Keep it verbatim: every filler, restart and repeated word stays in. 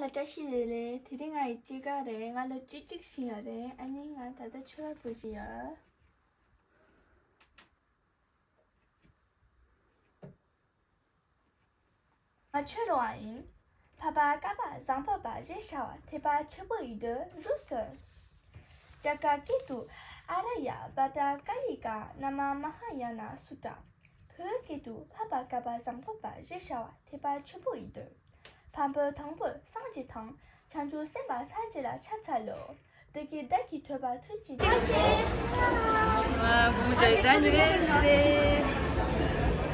ལ་བཀྲ་ཤིས་བདེ་ལེགས། དེ་རིང་ང་ཡི་དཔྱིད་ཀ་རེད། ང་ལོ་བཅུ་གཅིག་ཕྱིན་ཡོད་རེད། ཨ་ནི་ང་ད་ལྟ་ཆོས་པ་བུ་ཞིག་ཡོད། ང་ཆོས་ལོ་བ་ཡིན། ཕ་བ་ཀ་པ་བཟང་པོ་པ་རེད་ཤ་བ་ཐེ་པ་ཆུ་བོ་ཡི་དུ་རུ་སོན། རྒྱ་གར་སྐད་དུ་ཨཱརྱ་བྷ་ཏྲ་ཀཱ་ཡི་ཀ་ན་མ་མ་ཧཱ་ཡ་ན་སུ་ཏྲ། བོད་སྐད་དུ་ཕ་བ་ཀ་པ་བཟང་པོ་པ་རེད་ཤ་བ་ཐེ་པ་ཆུ་བོ་ཡི་དུ། བམ་པོ་དང་པོ་སངས་རྒྱས་དང་། བྱང་ཆུབ་སེམས་དཔའ་ལྷ་རྗེ་ལ་ཕྱག་འཚལ་ལོ། བདག་གིས་བདག་གི་ཐོས་པ་ཐུགས་རྗེ་ཆེ། ཨ་ནི་སུ་རེད་ཟེར།